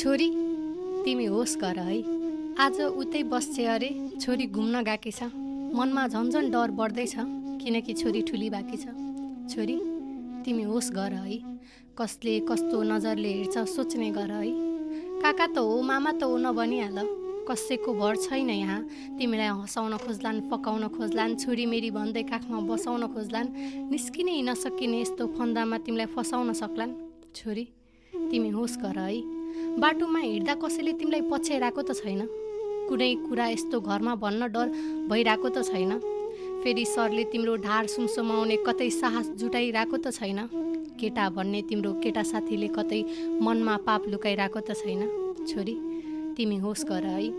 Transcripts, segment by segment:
छोरी तिमी होस् गर है। आज उतै बस्छे अरे छोरी घुम्न गएकी छ। मनमा झन्झन डर बढ्दैछ किनकि छोरी ठुली बाँकी छ। छोरी तिमी होस् गर है। कसले कस्तो नजरले हेर्छ सोच्ने गर है। काका त हो मामा त हो नबनिहाल। कसैको भर छैन यहाँ। तिमीलाई हँसाउन खोज्लान् फकाउन खोज्लान् छोरी मेरी भन्दै काखमा बसाउन खोज्लान्। निस्किनै नसकिने यस्तो फन्दामा तिमीलाई फसाउन सक्लान्। छोरी तिमी होस् गर है। बाटोमा हिँड्दा कसैले तिमीलाई पछ्याइरहेको त छैन। कुनै कुरा यस्तो घरमा भन्न डर भइरहेको त छैन। फेरि सरले तिम्रो ढाड सुमसुमाउने कतै साहस जुटाइरहेको त छैन। केटा भन्ने तिम्रो केटा साथीले कतै मनमा पाप लुकाइरहेको त छैन। छोरी तिमी होस् गर है।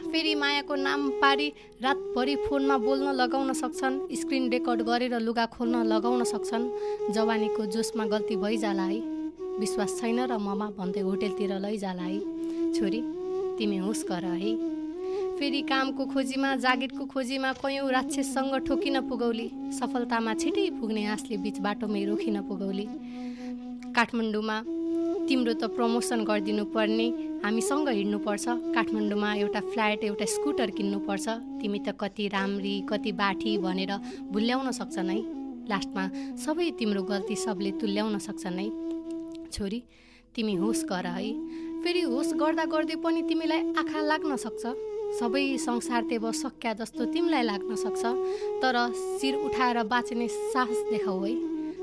फेरि मायाको नाम पारी रातभरि फोनमा बोल्न लगाउन सक्छन्। स्क्रिन रेकर्ड गरेर लुगा खोल्न लगाउन सक्छन्। जवानीको जोसमा गल्ती भइजाला है। विश्वास छैन र ममा भन्दै होटेलतिर लैजाला है। छोरी तिमी होस् गर है। फेरि कामको खोजीमा जागिरको खोजीमा कयौँ राक्षससँग ठोकिन पुगौली। सफलतामा छिटै पुग्ने आशले बिच बाटोमै रोकिन पुगौली। काठमाडौँमा तिम्रो त प्रमोसन गरिदिनु पर्ने हामीसँग हिँड्नुपर्छ। काठमाडौँमा एउटा फ्ल्याट एउटा स्कुटर किन्नुपर्छ। तिमी त कति राम्री कति बाठी भनेर भुल्याउन सक्छन् है। लास्टमा सबै तिम्रो गल्ती सबले तुल्याउन सक्छन् है। छोरी तिमी होस् गर है। फेरि होस् गर्दा गर्दै पनि तिमीलाई आँखा लाग्न सक्छ। सबै संसार तेव सक्या जस्तो तिमीलाई लाग्न सक्छ। तर शिर उठाएर बाँच्ने साहस देखाऊ है।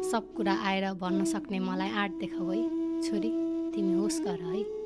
सब कुरा आएर भन्न सक्ने मलाई आँट देखाऊ है। छोरी तिमी होस् गर है।